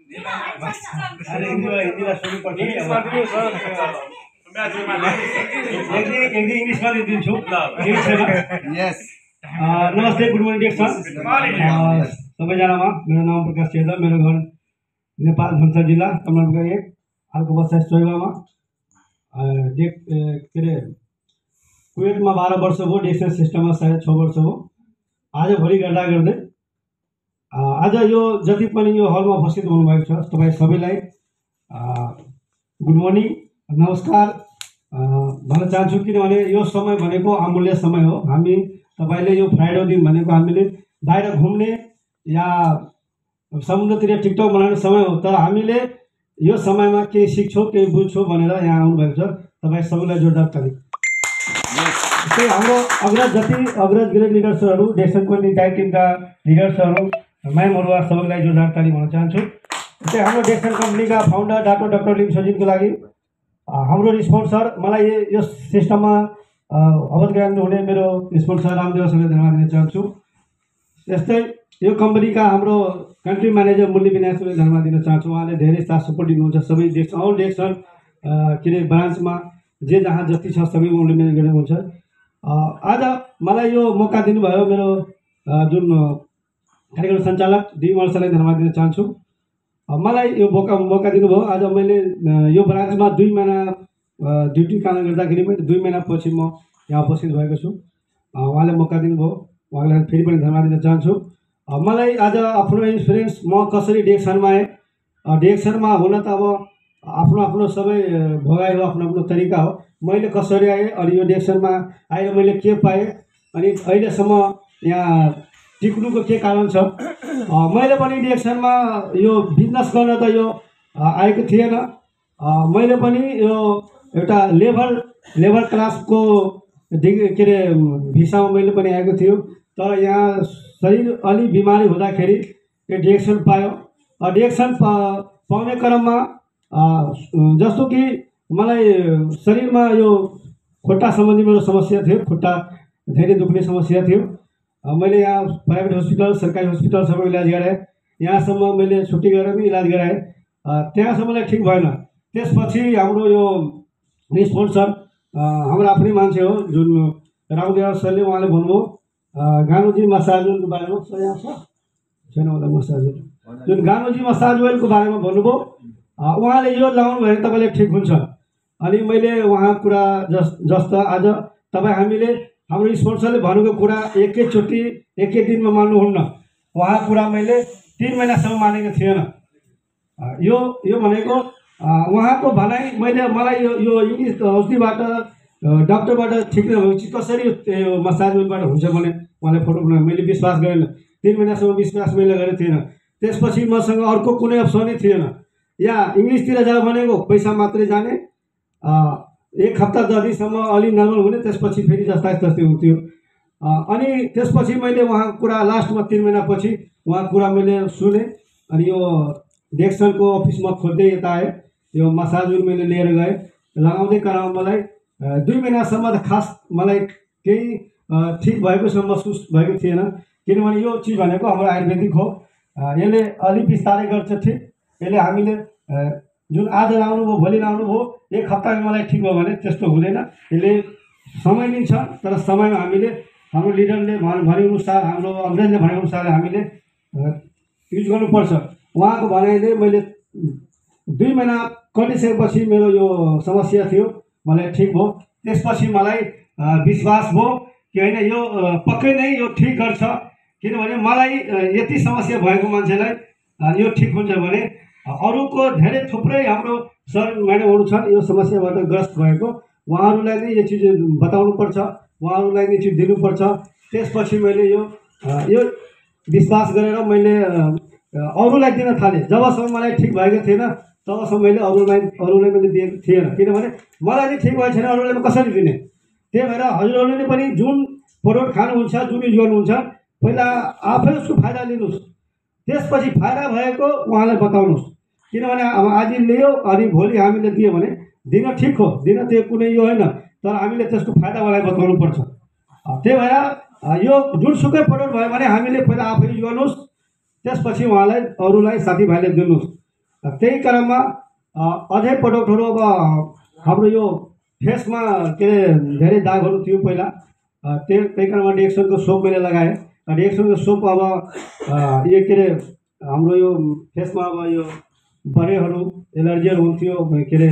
अरे हिन्दीमा सुन्नु पर्छ नि इङ्ग्लिसमा दिन्छु यस नमस्ते गुड मर्निङ डेक्स सबैजनामा मेरो नाम प्रकाश चेता मेरो घर नेपाल धनुषा जिल्ला तमलपुर 1 हालको बस्दा सोइबामा के अरे कुवेतमा 12 वर्ष भयो डेक्सन सिस्टममा सायद 6 वर्ष हो आजभोलि गर्दा गर्दै आज यो जति पनि यो हलमा उपस्थित हुनुभएको छ तपाईँ सबैलाई गुड मर्निङ नमस्कार भन्न चाहन्छु किनभने यो समय भनेको अमूल्य समय हो हामी तपाईले यो फ्राइडे दिन भनेको हामीले बाहिर घुम्ने या समुद्रतिर टिकटक बनाउने समय हो तर हामीले यो समयमा केही सिक्छौँ केही बुझ्छौँ भनेर यहाँ आउनुभएको छ तपाईँ सबैलाई जोरदार ताली त्यही हाम्रो अग्रज ग्रेड लिडर्सहरू डेक्सनको निकाय टिमका लिडर्सहरू म्यामहरू सबैलाई जोरदार ताली भन्न चाहन्छु त्यही हाम्रो डेक्सन कम्पनीका फाउन्डर डाक्टर लिम सोजिनको लागि हाम्रो स्पोन्सर मलाई यो सिस्टममा अवगत गराउनु हुने मेरो स्पोन्सर रामदेवसँग धन्यवाद दिन चाहन्छु यस्तै यो कम्पनीका हाम्रो कन्ट्री म्यानेजर मुरली विनायकलाई धन्यवाद दिन चाहन्छु उहाँले धेरै साथ सपोर्ट दिनुहुन्छ सबै डेक्सन अल डेक्सन के अरे ब्रान्चमा जे जहाँ जति छ सबै उहाँले म्यानेज गर्नुहुन्छ आज मलाई यो मौका दिनुभयो मेरो जुन कार्यक्रम सञ्चालक डी मर्सलाई धन्यवाद दिन चाहन्छु मलाई यो मौका दिनुभयो आज मैले यो ब्रान्चमा 2 महिना ड्युटी काम गर्दाखेरि मैले 2 महिनापछि म यहाँ उपस्थित भएको छु उहाँले मौका दिनुभयो उहाँलाई फेरि पनि धन्यवाद दिन चाहन्छु मलाई आज आफ्नो एक्सपिरियन्स म कसरी डेक्सनमा आएँ डेक्सनमा हुन त अब आफ्नो सबै भोगाइ हो आफ्नो तरिका हो मैले कसरी आएँ अनि यो डेक्सनमा आएर मैले के पाएँ अनि अहिलेसम्म यहाँ टिक्नुको के कारण छ मैले पनि डेक्सनमा यो बिजनेस गर्न त यो आएको थिएन मैले पनि यो एउटा लेबर क्लासको के अरे भिसामा मैले पनि आएको थियो तर यहाँ शरीर अलि बिमारी हुँदाखेरि यो डिएक्सन पायो डिएक्सन पाउने क्रममा जस्तो कि मलाई शरीरमा यो खुट्टा सम्बन्धी मेरो समस्या थियो खुट्टा धेरै दुख्ने समस्या थियो मैले यहाँ प्राइभेट हस्पिटल सरकारी हस्पिटल सबै इलाज गराएँ यहाँसम्म मैले छुट्टी गरेर पनि इलाज गराएँ त्यहाँसम्मलाई ठिक भएन त्यसपछि हाम्रो यो स्पोन्सर हाम्रो आफ्नै मान्छे हो जुन रामदेव सरले उहाँले भन्नुभयो गानुजी मसाज ओइलको बारेमा छैन होला मसाज ओइल जुन गानुजी मसाज ओइलको बारेमा भन्नुभयो उहाँले यो लगाउनु भयो भने तपाईँले ठिक हुन्छ अनि मैले उहाँ कुरा जस्तो आज तपाईँ हामीले हाम्रो स्पोन्सरले भनेको कुरा एकैचोटि एकै दिनमा मान्नुहुन्न उहाँ कुरा मैले 3 महिनासम्म मानेको थिएन यो भनेको उहाँको भनाइ मलाई यो इङ्ग्लिस औषधिबाट डक्टरबाट ठिक नभएपछि कसरी यो मसाज ओइलबाट हुन्छ भने उहाँले फोटो बनायो मैले विश्वास गरेन 3 महिनासम्म विश्वास मैले गरेको थिएन त्यसपछि मसँग अर्को कुनै अप्सनै थिएन या इङ्ग्लिसतिर जा भनेको पैसा मात्रै जाने 1 हप्ता 10 दिनसम्म अलि नर्मल हुने त्यसपछि फेरि जस्तै हुन्थ्यो अनि त्यसपछि मैले उहाँको कुरा लास्टमा 3 महिनापछि उहाँको कुरा मैले सुने अनि यो डेक्सनको अफिसमा खोज्दै यता आएँ यो मसाज ओइल मैले लिएर गएँ लगाउँदै क्रममा मलाई 2 महिनासम्म त खास मलाई केही ठिक भएको महसुस भएको थिएन किनभने यो चिज भनेको हाम्रो आयुर्वेदिक हो यसले अलि बिस्तारै गर्छ ठिक यसले हामीले जुन आज लाउनु भयो भोलि लाउनु भयो 1 हप्तामा मलाई ठिक भयो भने त्यस्तो हुँदैन यसले समय लिन्छ तर समयमा हामीले हाम्रो लिडरले भनेअनुसार हाम्रो अङ्ग्रेजले भनेअनुसार हामीले युज गर्नुपर्छ उहाँको भनाइले मैले 2 महिना कटिसकेपछि मेरो यो समस्या थियो मलाई ठिक भयो त्यसपछि मलाई विश्वास भयो कि होइन यो पक्कै नै यो ठिक गर्छ किनभने मलाई यति समस्या भएको मान्छेलाई यो ठिक हुन्छ भने अरूको धेरै थुप्रै हाम्रो सर म्याडमहरू छन् यो समस्याबाट ग्रस्त भएको उहाँहरूलाई नै यो चिज बताउनुपर्छ उहाँहरूलाई नै चिज दिनुपर्छ त्यसपछि मैले यो विश्वास गरेर मैले अरूलाई दिन थालेँ जबसम्म मलाई ठिक भएको थिएन तबसम्म मैले अरूलाई मैले दिएको थिएन किनभने मलाई नै ठिक भएको छैन अरूलाई म कसरी दिने त्यही भएर हजुरहरूले पनि जुन प्रोडक्ट खानुहुन्छ जुन युज गर्नुहुन्छ पहिला आफै उसको फाइदा लिनुहोस् त्यसपछि फाइदा भएको उहाँलाई बताउनुहोस् किनभने अब आज लियो अनि भोलि हामीले दियो भने दिन ठिक हो दिन त्यो कुनै यो होइन तर हामीले त्यसको फाइदालाई बताउनुपर्छ त्यही भएर यो जुनसुकै प्रोडक्ट भयो भने हामीले पहिला आफै युज गर्नुहोस् त्यसपछि उहाँलाई अरूलाई साथीभाइले दिनुहोस् त्यही क्रममा अझै प्रडक्टहरू अब हाम्रो यो फेसमा के अरे धेरै दागहरू थियो पहिला, त्यही क्रममा डिएक्सनको सोप मैले लगाएँ। डिएक्सनको सोप अब यो के अरे हाम्रो यो फेसमा अब यो बरेहरू एलर्जीहरू हुन्थ्यो, के अरे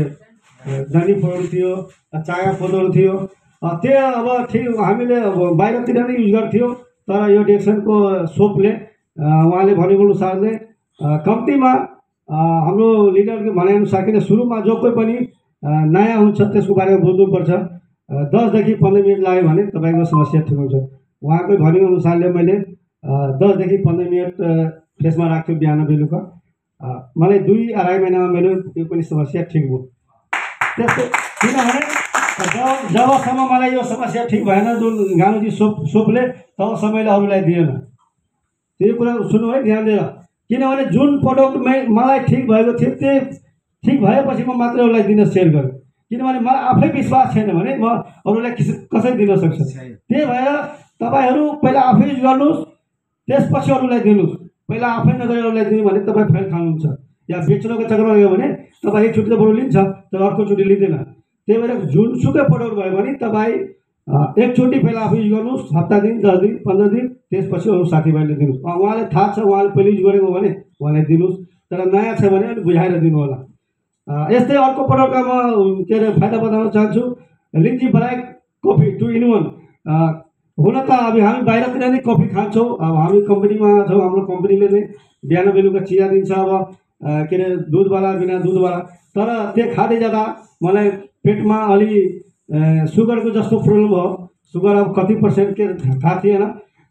डन्डी फोरहरू थियो, चागा फोदहरू थियो, त्यो अब ठिक हामीले अब बाहिरतिर नै युज गर्थ्यौँ। तर यो डिएक्सनको सोपले उहाँले भनेको अनुसारले कम्तीमा हाम्रो लिडरको भनाइअनुसार किन सुरुमा जो कोही पनि नयाँ हुन्छ त्यसको बारेमा बुझ्नुपर्छ। 10 देखि 15 मिनट लाग्यो भने तपाईँको समस्या ठिक हुन्छ। उहाँकै भनेको अनुसारले मैले 10 देखि 15 मिनट फेसमा राख्छु बिहान बेलुका। मलाई 2-2.5 महिनामा मेरो यो पनि समस्या ठिक भयो। त्यस्तो किनभने जबसम्म मलाई यो समस्या ठिक भएन जुन गानुजी सोपले, तबसम्म मैले अरूलाई दिएन। त्यो कुरा सुन्नु है ध्यान दिएर, किनभने जुन प्रडक्ट मलाई ठिक भएको थियो त्यो ठिक भएपछि म मात्र अरूलाई दिन सेयर गरेँ। किनभने मलाई आफै विश्वास छैन भने म अरूलाई कसरी दिन सक्छु। त्यही भएर तपाईँहरू पहिला आफै युज गर्नुहोस्, त्यसपछि अरूलाई दिनुहोस्। पहिला आफै नगरेर अरूलाई दिनु भने तपाईँ फेल खानुहुन्छ। या बेच्नको चक्करमा गयो भने तपाईँ एकचोटि त बरु लिन्छ तर अर्कोचोटि लिँदैन। त्यही भएर जुनसुकै प्रडक्ट भयो भने तपाईँ एकचोटि पहिला आफै युज गर्नुहोस्, हप्ता दिन, 10 दिन, 15 दिन, त्यसपछि अरू साथीभाइले दिनुहोस्। उहाँलाई थाहा छ, उहाँले पहिले युज गरेको भने उहाँलाई दिनुहोस्, तर नयाँ छ भने अलिक बुझाएर दिनु होला। यस्तै अर्को प्रडक्टका म के अरे फाइदा बताउन चाहन्छु। लिची ब्ल्याक कफी 2 in 1। हुन त अब हामी बाहिरतिर नै कफी खान्छौँ। अब हामी कम्पनीमा छौँ, हाम्रो कम्पनीले नै बिहान बेलुका चिया दिन्छ। अब के अरे दुधवाला बिना दुधवाला, तर त्यो खाँदै जाँदा मलाई पेटमा अलि सुगरको जस्तो प्रब्लम भयो। सुगर अब कति % के थाहा थिएन,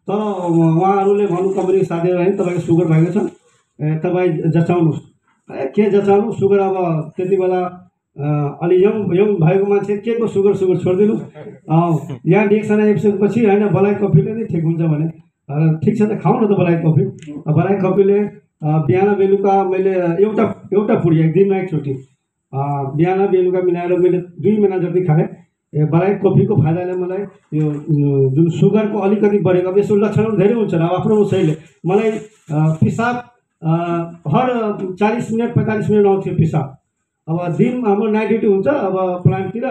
तर उहाँहरूले भन्नु कम्पनीको साथीहरू होइन तपाईँको सुगर भएको छ, तपाईँ जचाउनुहोस्। के जचाउनु, सुगर अब त्यति बेला अलि यङ भएको मान्छे के को सुगर छोडिदिनु। यहाँ डिएक्सन आइसकेपछि होइन बलाइ कफीले नै ठिक हुन्छ भने ठिक छ त खाउँ न त बलाइ कफी। बलाइ कफीले बिहान बेलुका मैले एउटा पुडी एक दिनमा एकचोटि बिहान बेलुका मिलाएर मैले 2 महिना जति खाएँ। बलाइ कफीको फाइदाले मलाई यो जुन सुगरको अलिकति बढेको, अब यसो लक्षणहरू धेरै हुन्छ। अब आफ्नो उसैले मलाई पिसाब हर 40 मिनट 45 मिनट आउँथ्यो पिसाब। अब दिन हाम्रो नाइट ड्युटी हुन्छ, अब प्लान्टतिर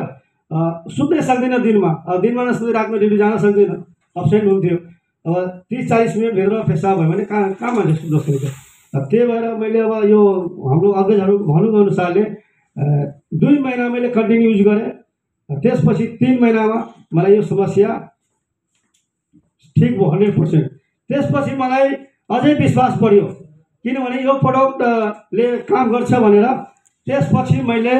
सुत्नै सक्दिनँ दिनमा नसुत्दै रातमा ड्युटी जान सक्दिनँ, अब्सेन्ट हुन्थ्यो। अब 30-40 मिनटभित्र पेसाब भयो भने कहाँ मान्छे सुत्न सक्छ। त्यही भएर मैले अब यो हाम्रो अग्रजहरू भन्नुको अनुसारले 2 महिना मैले कन्टिन्यू युज गरेँ। त्यसपछि 3 महिनामा मलाई यो समस्या ठिक भयो 100%। त्यसपछि मलाई अझै विश्वास बढ्यो, किनभने यो प्रडक्टले काम गर्छ भनेर। त्यसपछि मैले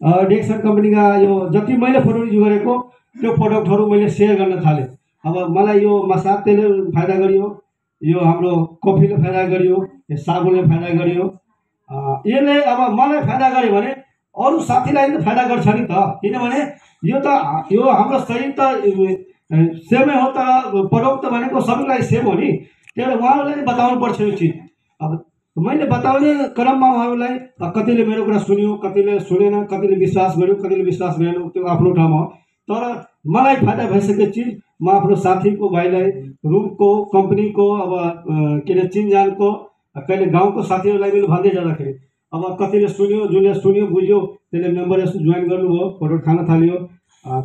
डिएक्सन कम्पनीका यो जति मैले प्रडक्ट युज गरेको त्यो प्रडक्टहरू मैले सेयर गर्न थालेँ। अब मलाई यो मसाज तेलले फाइदा गरियो, यो हाम्रो कफीले फाइदा गरियो, यो साबुनले फाइदा गरियो। यसले अब मलाई फाइदा गर्यो भने अरू साथीलाई पनि फाइदा गर्छ नि त। किनभने यो हाम्रो शरीर त सेमै हो, तर प्रडक्ट त भनेको सबैलाई सेम हो नि। त्यही भएर उहाँहरूलाई पनि बताउनु पर्छ यो चिज। अब मैले बताउने क्रममा उहाँहरूलाई कतिले मेरो कुरा सुन्यो, कतिले सुनेन, कतिले विश्वास गर्यो, कतिले विश्वास गरेन, त्यो आफ्नो ठाउँमा हो। तर मलाई फाइदा भइसकेको चिज म आफ्नो साथीको भाइलाई, रुमको, कम्पनीको, अब के अरे चिनजानको, कहिले गाउँको साथीहरूलाई मैले भन्दै जाँदाखेरि अब कतिले सुन्यो, जसले सुन्यो बुझ्यो त्यसले मेम्बर यसो जोइन गर्नुभयो, प्रडक्ट खान थाल्यो।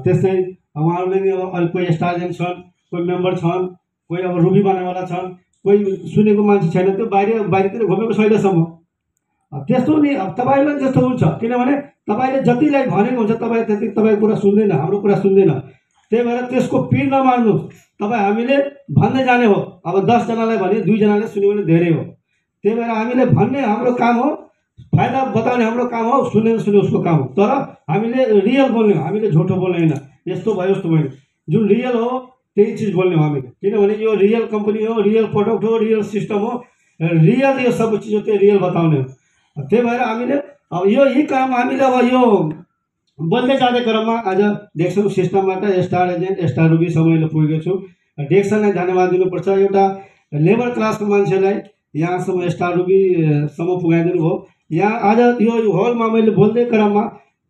त्यस्तै उहाँहरूले नि अब अहिले कोही स्टार एजेन्ट छन्, कोही मेम्बर छन्, कोही अब रुबी बनाएवाला छन्, कोही सुनेको मान्छे छैन, त्यो बाहिरतिर घुमेको छैनसम्म। त्यस्तो नि अब तपाईँलाई त्यस्तो हुन्छ, किनभने तपाईँले जतिलाई भनेको हुन्छ तपाईँ त्यति तपाईँको कुरा सुन्दैन, हाम्रो कुरा सुन्दैन। त्यही भएर त्यसको पिर नमान्नुहोस्। तपाईँ हामीले भन्दै जाने हो। अब 10 जनालाई भने 2 जनाले सुन्यो भने धेरै हो। त्यही भएर हामीले भन्ने हाम्रो काम हो, फाइदा बताउने हाम्रो काम हो, सुन्ने उसको काम हो। तर हामीले रियल बोल्ने हो, हामीले झुटो बोल्ने होइन। यस्तो भयो यस्तो भयो, जुन रियल हो त्यही चिज बोल्ने हो हामीले। किनभने यो रियल कम्पनी हो, रियल प्रडक्ट हो, रियल सिस्टम हो, रियल यो सब चिज हो, त्यो रियल बताउने हो। त्यही भएर हामीले अब यही काम हामीले अब यो बोल्दै जाँदै क्रममा आज डिएक्सन सिस्टमबाट स्टार एजेन्ट, स्टार रुबीसम्म मैले पुगेको छु। डिएक्सनलाई धन्यवाद दिनुपर्छ। एउटा लेबर क्लासको मान्छेलाई यहाँसम्म स्टार रुबीसम्म पुगाइदिनु भयो। यहाँ आज यो हलमा मैले बोल्दै क्रममा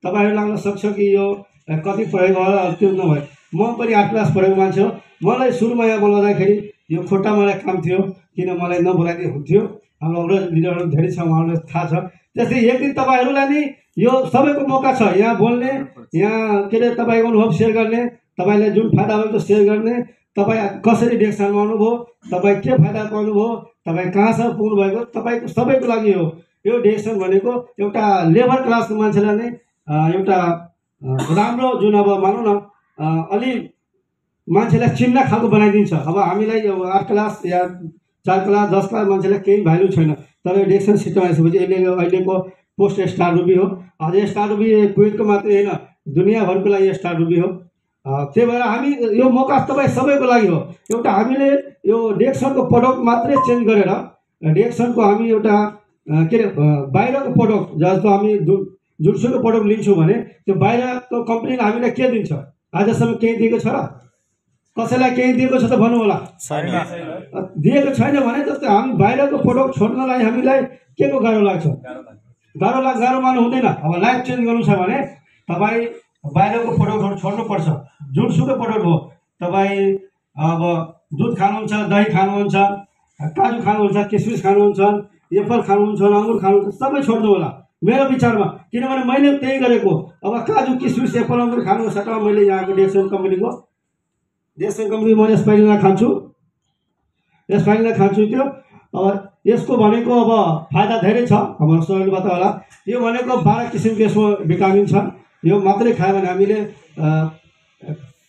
तपाईँहरू लाग्न सक्छ कि यो कति पढेको होला, त्यो नभए म पनि 8 क्लास पढेको मान्छे हो। मलाई सुरुमा यहाँ बोलाउँदाखेरि यो खुट्टा मलाई काम थियो, किन मलाई नबोलाइदिए हुन्थ्यो। हाम्रो अग्रज लिडरहरू धेरै छ, उहाँहरूलाई थाहा छ। त्यसै एक दिन तपाईँहरूलाई नि यो सबैको मौका छ यहाँ बोल्ने, यहाँ के अरे तपाईँको अनुभव सेयर गर्ने, तपाईँलाई जुन फाइदा भएको सेयर गर्ने, तपाईँ कसरी डेक्सनमा आउनुभयो, तपाईँ के फाइदा पाउनुभयो, तपाईँ कहाँसम्म पुग्नु भएको, तपाईँको सबैको लागि हो। यो डेक्सन भनेको एउटा लेबर क्लासको मान्छेलाई नै एउटा राम्रो जुन अब मानौँ न अलि मान्छेलाई चिन्न खालको बनाइदिन्छ। अब हामीलाई 8 क्लास या 4 क्लास 10 क्लास मान्छेलाई केही भ्यालु छैन, तर यो डेक्सन सिस्टम आइसकेपछि अहिलेको पोस्ट स्टार रुपी हो। अझ स्टार रुपी कुवेतको मात्रै होइन, दुनियाँभरको लागि स्टार रुपी हो। त्यही भएर हामी यो मौका तपाईँ सबैको लागि हो। एउटा हामीले यो डेक्सनको प्रडक्ट मात्रै चेन्ज गरेर डेक्सनको हामी एउटा के अरे बाहिरको प्रडक्ट जस्तो हामी जुनसुकै प्रडक्ट लिन्छौँ भने त्यो बाहिरको कम्पनीले हामीलाई के दिन्छ, आजसम्म केही दिएको छ र? कसैलाई केही दिएको छ त भन्नु होला? दिएको छैन भने जस्तो हामी बाहिरको प्रडक्ट छोड्नलाई हामीलाई के को गाह्रो लाग्छ? गाह्रो मान्नु हुँदैन। अब लाइफ चेन्ज गर्नु छ भने तपाईँ बाहिरको प्रडक्टहरू छोड्नुपर्छ। जुनसुकै प्रडक्ट हो, तपाईँ अब दुध खानुहुन्छ, दही खानुहुन्छ, काजु खानुहुन्छ, किसमिस खानुहुन्छ, एप्पल खानुहुन्छ, अङ्गुर खानुहुन्छ, सबै छोड्नु होला मेरो विचारमा। किनभने मैले त्यही गरेको। अब काजु किसमिस एप्पल अङ्गुर खानुको सट्टामा मैले यहाँको डेक्सन कम्पनी म यसपालिना खान्छु त्यो। अब यसको भनेको अब फाइदा धेरै छ। हाम्रो शरीरले पत्ता होला, यो भनेको 12 किसिमको यसमा भिटामिन छ। यो मात्रै खायो भने हामीले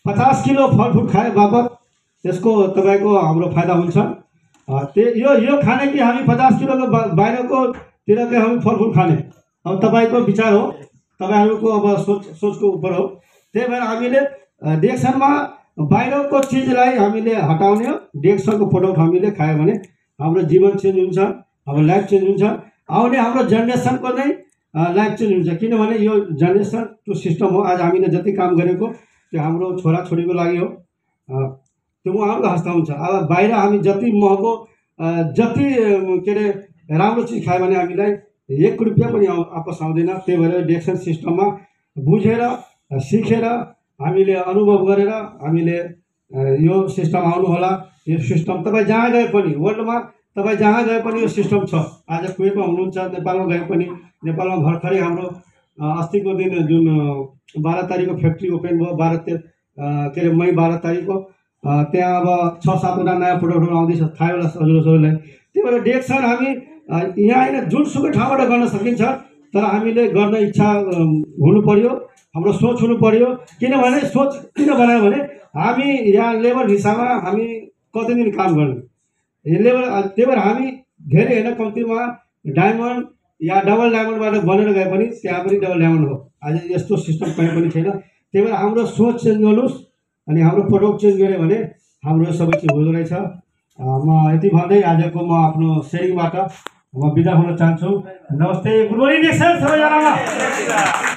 50 किलो फलफुल खाए बापत यसको तपाईँको हाम्रो फाइदा हुन्छ। यो खाने कि हामी 50 किलोको बाहिरको तिरकै हामी फलफुल खाने, अब तपाईँको विचार हो, तपाईँहरूको अब सोचको उपर हो। त्यही भएर हामीले डेक्सनमा बाहिरको चिजलाई हामीले हटाउने हो। डेक्सनको प्रडक्ट हामीले खायो भने हाम्रो जीवन चेन्ज हुन्छ, हाम्रो लाइफ चेन्ज हुन्छ, आउने हाम्रो जेनेरेसनको नै लाइफ चेन्ज हुन्छ। किनभने यो जेनेरेसन टु सिस्टम हो। आज हामीले जति काम गरेको त्यो हाम्रो छोराछोरीको लागि हो, त्यो उहाँहरूको हस्ता हुन्छ। अब बाहिर हामी जति महँगो जति के अरे राम्रो चिज खायो भने हामीलाई 1 रुपियाँ पनि आपस आउँदैन। त्यही भएर डेक्सन सिस्टममा बुझेर सिकेर हामीले अनुभव गरेर हामीले यो सिस्टम आउनु होला। यो सिस्टम तपाईँ जहाँ गए पनि वर्ल्डमा तपाईँ जहाँ गए पनि यो सिस्टम छ। आज कुवेतमा हुनुहुन्छ, नेपालमा गए पनि, नेपालमा भर्खरै हाम्रो अस्तिको दिन जुन 12 तारिकको फ्याक्ट्री ओपन भयो, के अरे मई 12 तारिकको, त्यहाँ अब 6-7वटा नयाँ प्रोडक्टहरू आउँदैछ, थाहा होला हजुरहरूलाई। त्यही भएर डेक्सन हामी यहाँ होइन जुनसुकै ठाउँबाट गर्न सकिन्छ, तर हामीले गर्न इच्छा हुनु पर्यो, हाम्रो सोच हुनु पर्यो। किनभने सोच किन बनायो भने हामी यहाँ लेबर हिसाबमा हामी कति दिन काम गर्ने लेबर। त्यही भएर हामी धेरै होइन, कम्तीमा डायमन्ड या डबल डायमन्डबाट बनेर गए पनि त्यहाँ पनि डबल डायमन्ड हो। आज यस्तो सिस्टम कहीँ पनि छैन। त्यही भएर हाम्रो सोच चेन्ज गर्नुहोस् अनि हाम्रो प्रडक्ट चेन्ज गऱ्यो भने हाम्रो सबै चिज हुँदो रहेछ। म यति भन्दै आजको म आफ्नो सेयरिङबाट म बिदा हुन चाहन्छु। नमस्ते, गुड मर्निङ सबैजनालाई।